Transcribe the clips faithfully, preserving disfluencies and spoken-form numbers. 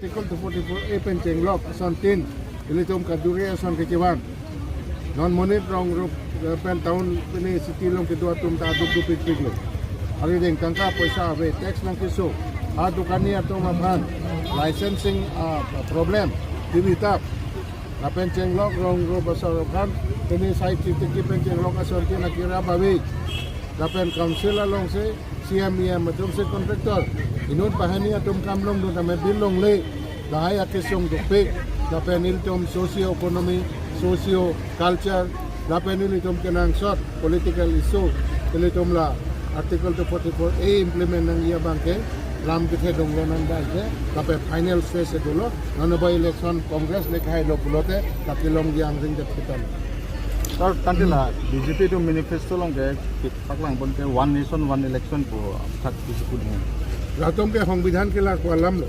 Article two forty-four A pen chenglok asontin ilitum kaduri ason kechevan. Non monit rong rup, eh, pen town pini city along kedo atum ta aduk dupik pik lo. Arideng tangka poisa ave, tax nangkeso. Adukani atum aphan licensing, ah, problem. Tibitap. Lapen chenglok rong rup asor aphan pini side city pen chenglok asontin akira babi. Lapen council alongsi C M, E M atum si contractor. Inut banghini atum kam longdun tame bill longle. Lahai akesung dukpik. Lapen ilitum socio economy, socio culture. Lapen ilitum kenangsot political issue. Ilitum la Article two forty-four A implement nangji abangke lam kethedung lonang abangke. Lapen final stage dolo. Nanoba election Congress le kahailo pulote. Lake longji angring det kitan. Sir, tangte la B J P atum manifesto along ke, ke paklang pon ke One Nation One Election pu thak isi pu ding. Latum ke songbidhan kelar ko alam lo.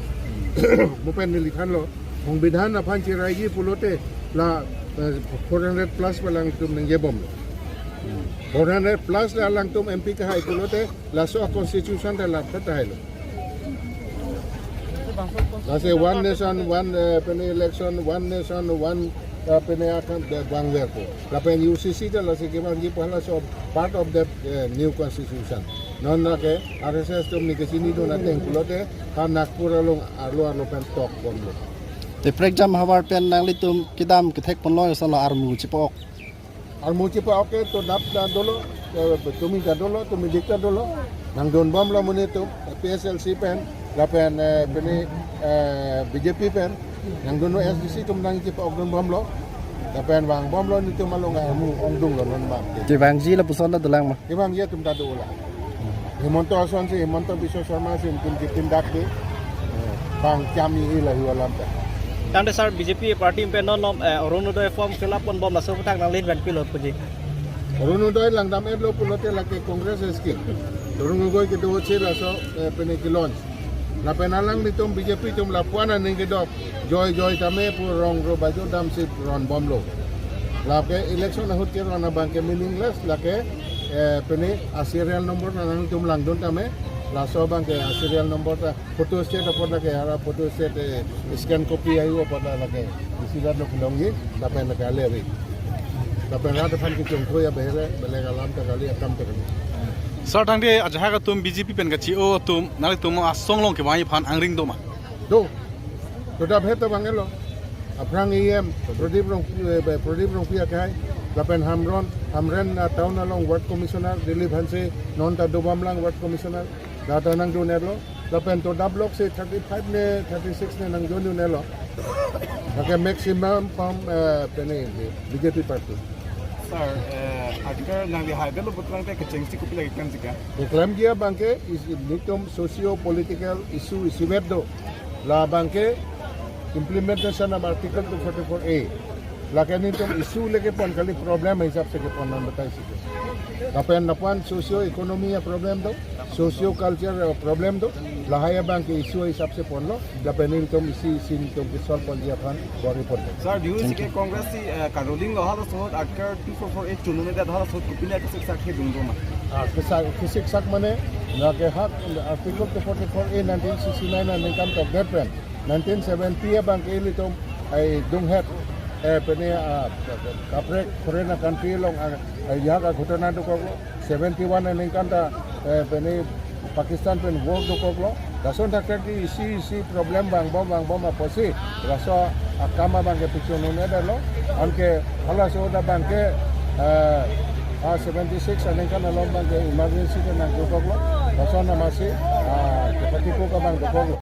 Mo pen neli thanlo. Songbidhan aphan chiraiji pulote la, eh, four hundred plus pu alangtum nangje bomlo. Four hundred plus la alangtum M P kahai pulote laso constitution ta laphat hailo. Lasi One Nation, One, eh, pini election, One Nation, One, eh, pini akan, eh, bang verpo. Lapen U C C ta lasi kevangji pu halaso part of that, eh, new constitution. Non lake R S S atum neli kachinidun ateng pulote ha Nagpur along arlo arlo pen tok bomlo. Te prekjam havar pen nanglitum kedam kethek ponlo asonlo armu chipo-ok. Armu chipo-ok ke todap ta dolo, eh, tumi ta dolo, tumidik ta dolo. Nangdun bomlo monit atum, P S L C pen, lapen, eh, pini, eh, B J P pen, nangdunlo S D C atum nangchipo-ok dun bomlo. Lapen vang bomlo nelitum along armu ongdunglo non bang. Kevangji lapuson ta dolang ma? Kevangji atum ta dolang. Himanta asonsi, Himanta Biswa Sarma si nelitum kipindak ke, eh, bang chami ila hiwa lam ta. Tangte sir, B J P party pen non non, eh, Orunodoi form fill up pon bom laso aputhak nangli pen pilo puji. Orunodoi langdam-etlo pulote lake Congress scheme. Dorung Gogoi kedo si laso, eh, pini ke-launch. Lapen alanglitum B J P atum lapuan aning kedok. Joi joi tame pu rong rup ajo damsi ron bomlo. Lake election ahut keron abangke meaningless lake, eh, pini a serial number ta nangtum langdun tame. Laso abangke a serial number ta photo state apot lake hara photo state, eh, scan copy ayu apot lake. Isi rat lo kelongji, lapen lake ale abi. Lapen rat aphan kechongthu ya behere, belek alam ta kali, akam ta kali. Sir, tangte ajahak atum B J P pen kachi-o atum, nanglitum asong along kevangji aphan angring do ma? Do. Todap het ta vanglo. Aphrang E M, Pradip Rong, eh, Pradip Rongpi akai. Lapen Hamren, Hamren, ah, town along ward commissioner, Dilip Hanse, non ta dobom lang ward commissioner. Data nangdun-etlo. Lapen todap lok si thirty-five ne, thirty-six ne nangdun-etlo. Lake maximum from, eh, pini B J P party. Sir, eh, article nangli hai delo putrang te kechengsi kopi lagi kan jika? Keklemji abangke is nelitum socio political issue isivet do. La abangke implementation of Article two forty-four A. Lake nelitum issue leke pon kali, problem hisap si kepon nang batai si. Lapen lapuan socio economy a problem do, socio culture a problem do, lahai abangke issue hisap si ponlo, lapen nelitum isi isi nelitum ke-solve ponji aphan bor-i pon. Sir, do you see Congress si, eh, caroling lo halaso ahut Article two forty-four A chunune det halaso ahut kopine kesiksak he dung do ma? Ah, kesak, kesiksak mane, lake hak Article two forty-four A nineteen sixty-nine aningkan tokdet pen nineteen seventy abangke ilitum ai dunghet, eh, pini, ah, kaprek foreign country along, ah, ah, ajahak aghotona dokoklo, seventy-one aningkan ta, eh, pini Pakistan pen war dokoklo. Lason thakthak ke isi isi problem vangbom vangbom apotsi laso akam abangke pachunune detlo. Anke halaso ahut abangke, eh, ah, seventy-six aningkan along abangke emergency ke nangdokoklo. Lason amatsi, ah, kepatipuk abang dokoklo.